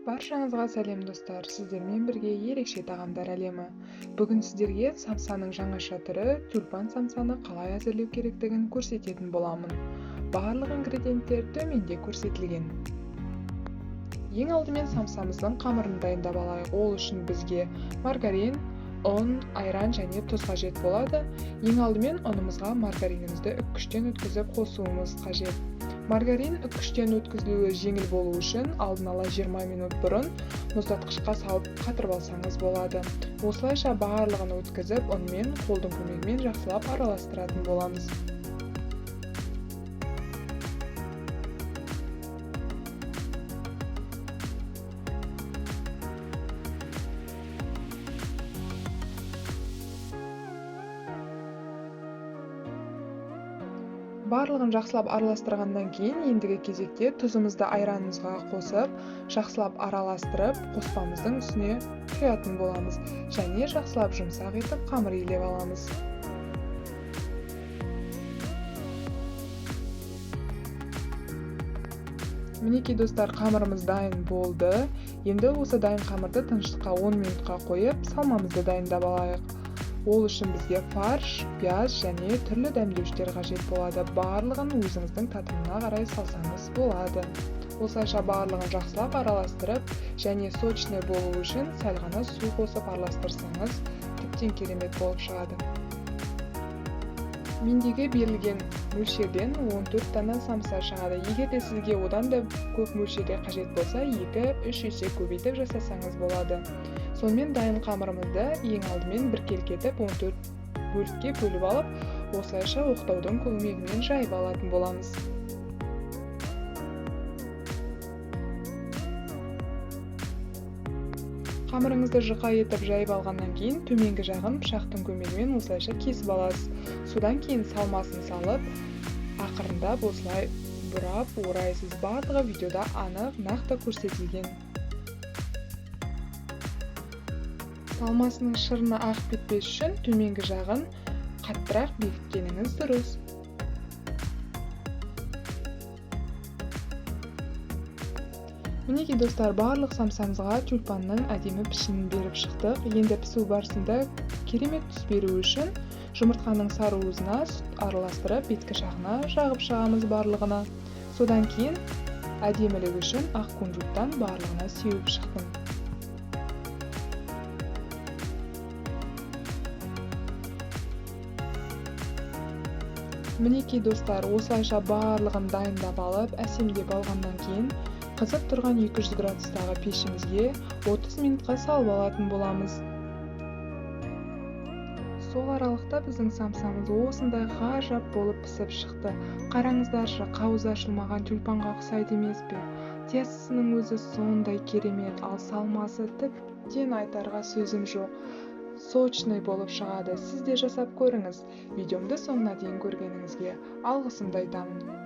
Баршаңызға сәлем достар, сіздермен бірге ерекше тағамдар әлемі. Бүгін сіздерге самсаның жаңаша түрі тюльпан самсаны қалай әзірлеу керектігін көрсететін боламын. Барлық ингредиенттер төменде көрсетілген. Ең алдымен самсамыздың қамырын дайындап алайық. Ол үшін бізге маргарин, ұн, айран және тұз қажет болады. Ең алдымен ұнымызға маргаринімізді үккіштен өткізіп қосуымыз қажет. Маргарин үккіштен өткізілуі жеңіл болу үшін алдын ала 20 минут бұрын мұздатқышқа салып қатырып алсаңыз болады. Осылайша барлығын өткізіп, ұнмен қолдың көмегімен жақсылап араластыратын боламыз. Барлығын жақсылап араластырғаннан кейін ендігі кезекте тұзымызды айранымызға қосып, жақсылап араластырып, қоспамыздың үстіне құятын боламыз және жақсылап жұмсақ етіп қамыр илеп аламыз. Мінекей достар, қамырымыз дайын болды. Енді осы дайын қамырды тыныштыққа 10 минутқа қойып, салмамызды дайындап алайық. Ол үшін бізге фарш, пияз және түрлі дәмдеуіштер қажет болады. Барлығын өзіңіздің татымына қарай салсаңыз болады. Осылайша барлығын жақсылап араластырып және сочный болу үшін сәл ғана су қосып араластырсаңыз, тіптен керемет болып шығады. Мендегі берілген мөлшерден 14 дана самса шығады. Егер де сізге одан да көп мөлшерде қажет болса, 2-3 есе көбейтіп жасасаңыз болады. Сонымен дайын қамырымызды ең алдымен біркелкі етіп 14 бөлікке бөліп алып, осылайша оқтаудың көмегімен жайып алатын боламыз. Қамырыңызды жұқа етіп жайып алғаннан кейін төменгі жағын пышақтың көмегімен осылайша кесіп аласыз. Содан кейін салмасын салып, ақырындап осылай бұрап орайсыз. Барлығы видеода анық, нақты көрсетілген. Салмасының шырыны ағып кетпес үшін төменгі жағын қаттырақ бекіткеніңіз дұрыс. Мінекей достар, барлық самсамызға тюльпанның әдемі пішінін беріп шықтық. Енді пісу барысында керемет түс беру үшін жұмыртқаның сары уызына сүт араластырып, беткі жағына жағып шығамыз барлығына. Содан кейін әдемілігі үшін ақ кунжуттан барлығына сеуіп шықтым. Мінекей достар, осылайша барлығын дайындап алып, әсемдеп алғаннан кейін қызып тұрған 200 градустағы пешімізге 30 минутқа салып алатын боламыз. Сол аралықта біздің самсамыз осындай ғажап болып пісіп шықты. Қараңыздаршы, қауызы ашылмаған тюльпанға ұқсайды емес пе? Тестісінің өзі сондай керемет, ал салмасы тіптен айтарға сөзім жоқ. Сочный болып шығады. Сіз де жасап көріңіз. Видеомды соңына дейін көргеніңізге алғысымды айтамын.